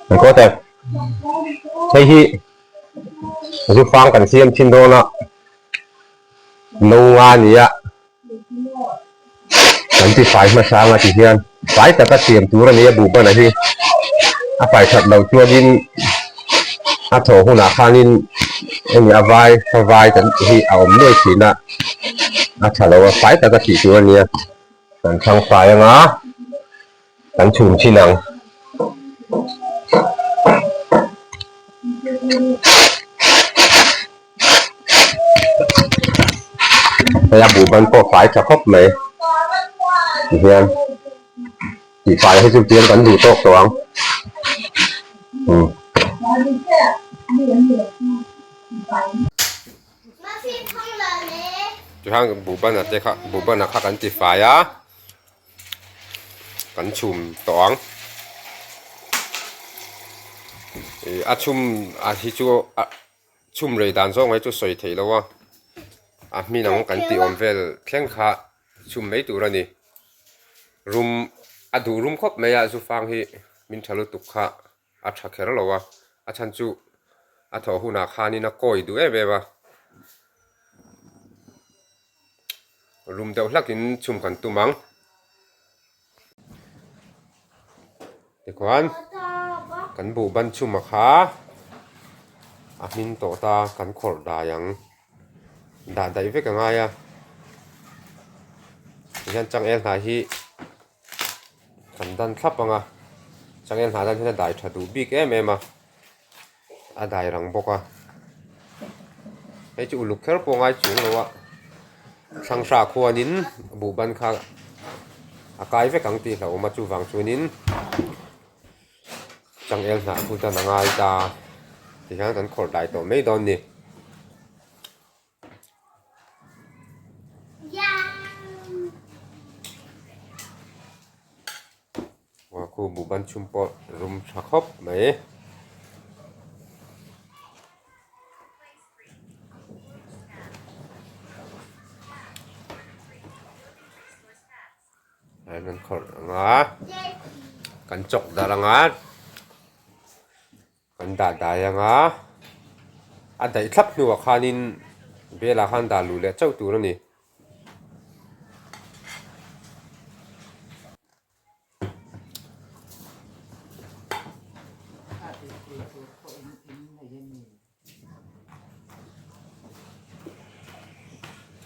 Recorder hei hi zufang kan siam thin dawn a no nga a ni a kan ti fai hmasa anga ti hian fai taka siam tur a ni a buhban-a hi a fai that loh chuanin a thawh hunah khanin hemi a vai a vai kan tih hi a awm nuai thin a a tha lo a fai taka tih tur a ni a kan thlang fai anga kan chhum thin ang. Hei a buhban pawh fai tha khawp mai tihian tih fai hi chu chiang kan duh tawk tawh ang umm. Tihian buhban a te kha buhban a kha kan ti fai a. Kan chhum tawh ang ih a chhum a hi chu a chhum rei dan zawng hi chu sawi theih loh a a hmin ang kan tih awm vel thleng kha chhum mai tur a ni rum a duh rum khawp mai a zufang hi min tha lutuk kha a tha kher lo a a chhan chu a thawh hunah khanin a kawi duh em em a. Rum deuh hlakin chhum kan tum ang. Tikhuan kan buh ban chhum a kha a hmin tawh ta kan khawrh dai ang. Dah daih vek a ngai a. Tihian changel hnai hi kan dan thlap ang a. Changel hnai dan hian a dai tha duh bik em em a. A dai rang bawk a hei chu uluk kher pawh a ngai chuang lo a thlanghra khuanin buhban kha a kai vek ang tih hlauhawm a chuvang chuanin changel hnah chu dan a ngai ta tihian kan khawrh dai tawh mai dawn a ni. Khu buhban chhum pawh rum tha khawp mai. An khawrh ang a kan chawk darh ang a. Kan dah dai ang a, a daih thlap hnuah khanin belah khan dah luh leh chauh tur a ni.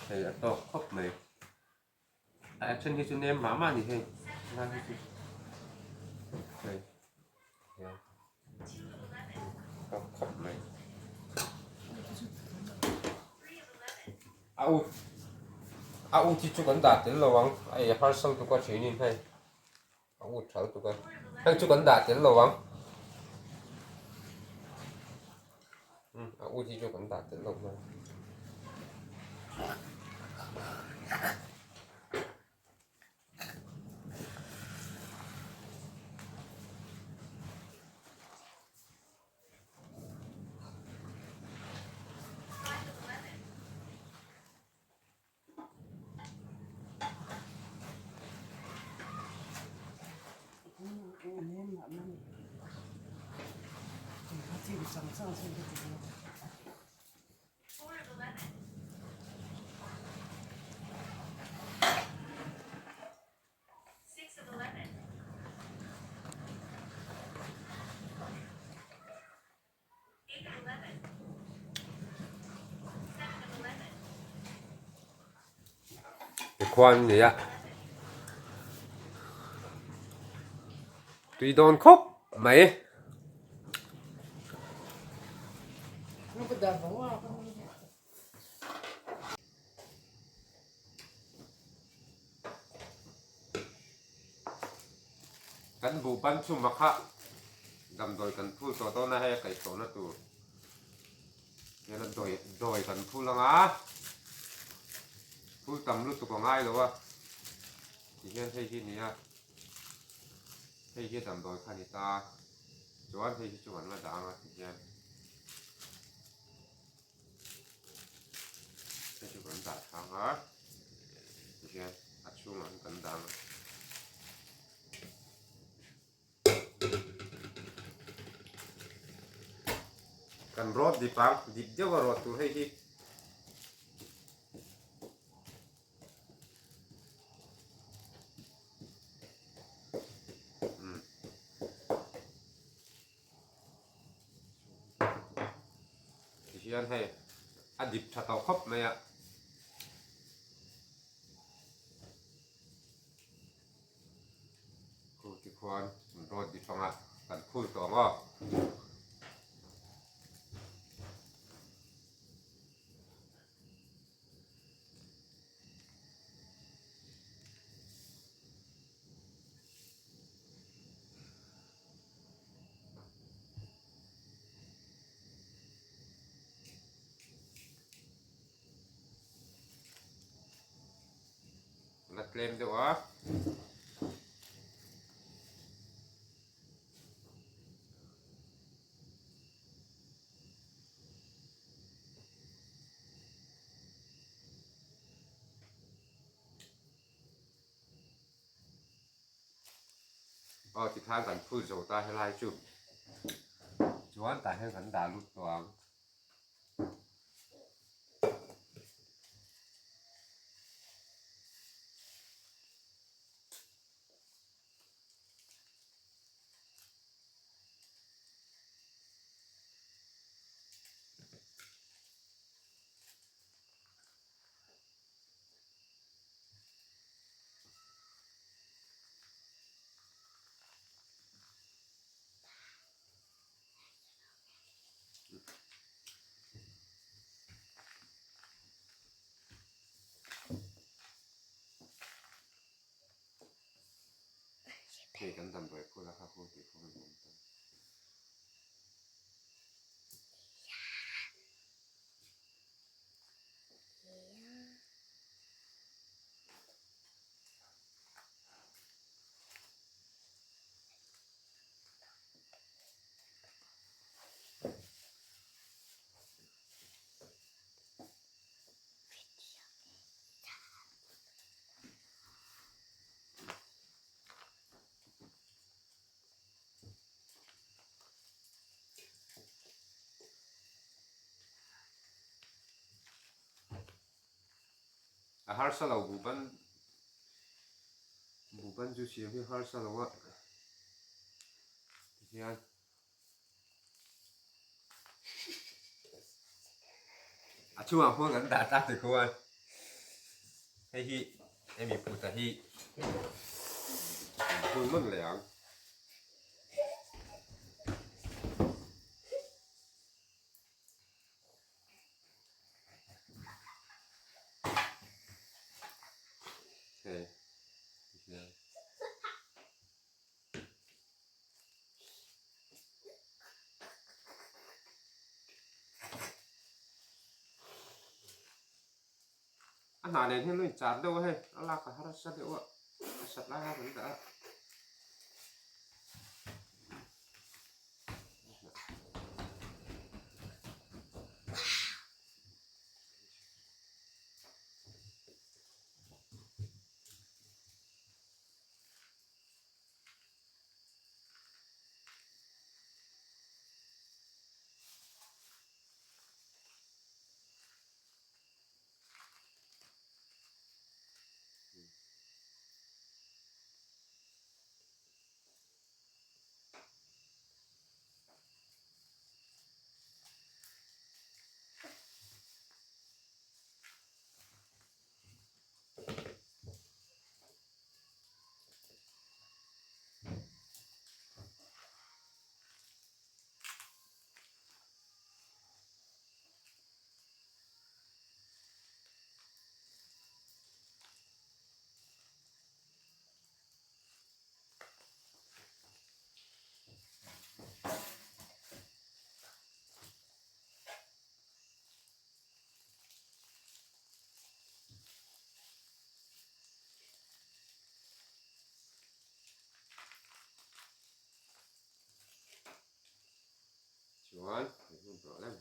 Hei a tawk khawp mai. A action hi chu nem mah mah a ni hei lai hi chu hei hian tawk khawp mai a ut a ut hi chu kan dah tel lo ang a ei harsa lutuk a thinin hei a ut tha lutuk a heng chu kan dah tel lo ang a ut hi chu kan dah tel lo mai. Tikhuan an nei a tui dawn khawp mai. Kan buh ban chhum a kha damdawi kan phul tawh dawn a hei a kaih tawhna tur hian a dawi dawi kan phul ang a phul tam lutuk a ngai lo a tihian hei hi a ni a hei hi damdawi kha a ni ta chuan hei hi chu kan la dah ang a tihian. Hei chu kan dah thlang a tihian a chhungah hian kan dah ang a. Kan rawt dip ang, dip deuh a rawt tur hei hi. Tihian hei a dip tha tawh khawp mai a. Khu tikhuan rawt dip anga kan phul tawh ang aw. La tlem deuh a. Aw tikhan kan phul zo ta helai chu chuan tah hian kan dah lut tawh ang. Hei kan damdawi phul a kha hu tih kha kan awm ta. A harsa lo buhban buhban chu siam hi a harsa lo a tihian a chungah khuan kan dah ta tikhuan hei hi hemi puta hi an phul nawn leh ang. Hei tihian. A hnah nen hian lo inchar deuh a hei a lak a harsa deuh a a sat lai a kan dah a. Chuan hei hun tawh lem.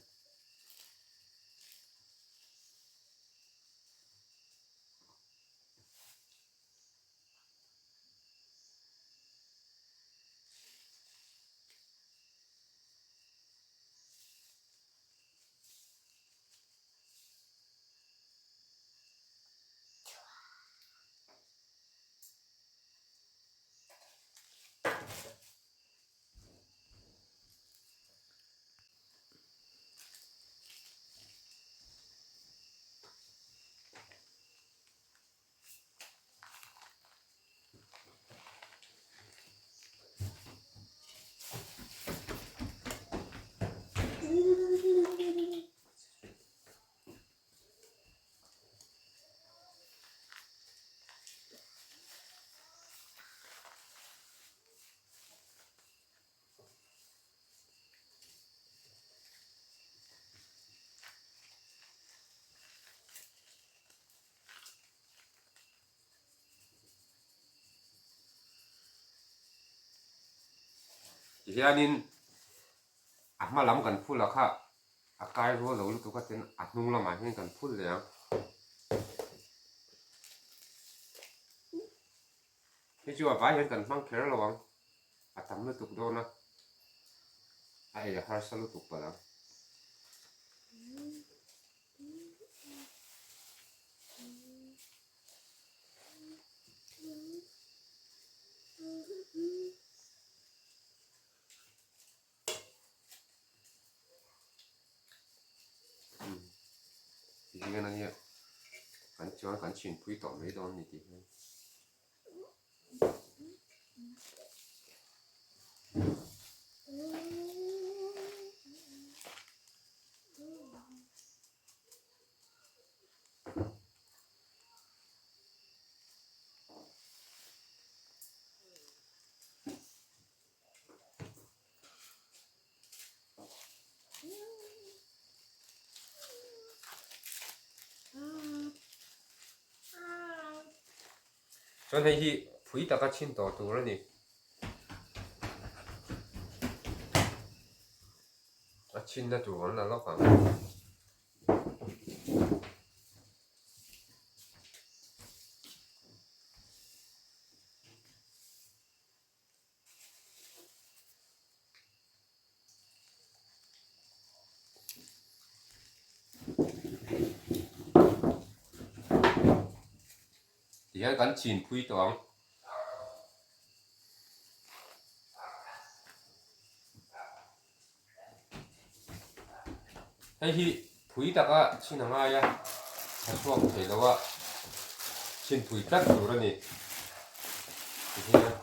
Tihianin a hma lam kan phul a kha a kai rual lo lutuk a ten a hnung lamah hian kan phul leh ang. Hei chu a vai hian kan hmang kher lo ang, a tam lutuk dawn a, a ei a harsa lutuk palh ang. Ti hian a nia kan chuan kan chhinpui tawh mai dawn a ni tih hian. Chuan hei hi phui taka chhin tawh tur a ni. A chhinna tur an la lawk ang. Tihian kan chin phui tawh ang. Hei hi phui taka chhin a ngai a, tha chhuak thei lo a, chhin phui tlat tur a ni. Tihian.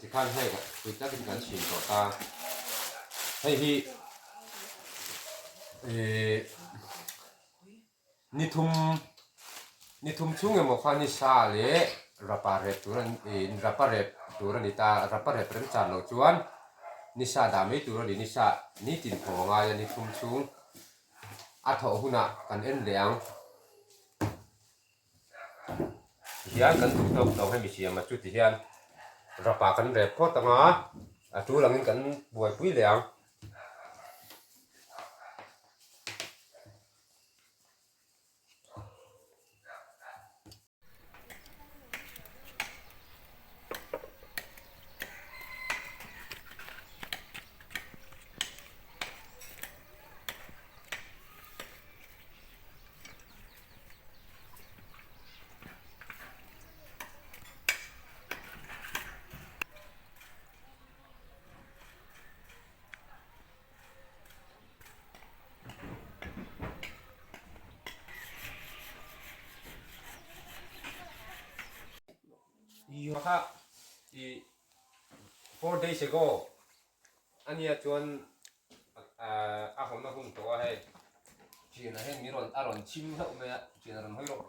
Tikhan hei pui takin kan chhin tawh ta. Hei hi ih ni thum ni thum chhung emaw kha ni sa leh rapa rep tur a ih rapa rep tur a ni ta rapa rep remchan loh chuan ni sa dah mai tur a ni ni sa nitin thaw a ngai a ni thum chhung a thawh hunah kan en leh ang. Tihian kan duh tawk tawk hemi siam a chu tihian rapa kan rep phawt ang a, a tul angin kan buaipui leh ang. Kha i 4 days ago ania chuan a hawna hun tawh a hei thianah hian mi rawn a rawn chim hlauh mai a thian a rawn hawi rawh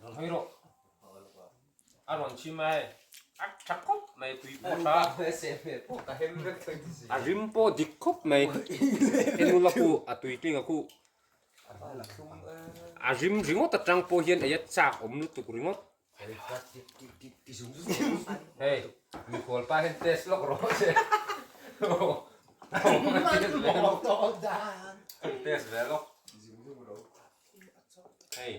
rawn hawi rawh a rawn chim a hei a tha khawp mai tui pawh tha a rim pawh dik khawp mai enula khu a tui tling a khu a rim ringawt atang pawh hian ei a chak awm lutuk ringawt. Hei mikhual pa hian test lawk rawh che test ve lawk hei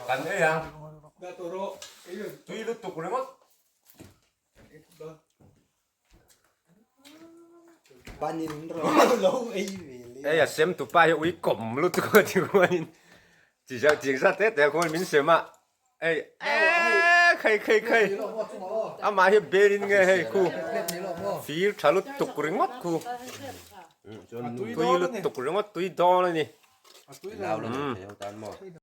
Kan ei ang. Tui lutuk ringawt. Banin ro lo ei ve le. Hei a sem tupa hi ui kawm lutuk a ti khuanin chi zauh ching zat te te khuan min sem a hei eee khei khei khei amah hi berin nge hei khu fir tha lutuk ringawt khu tui lutuk ringawt tui dawn a ni.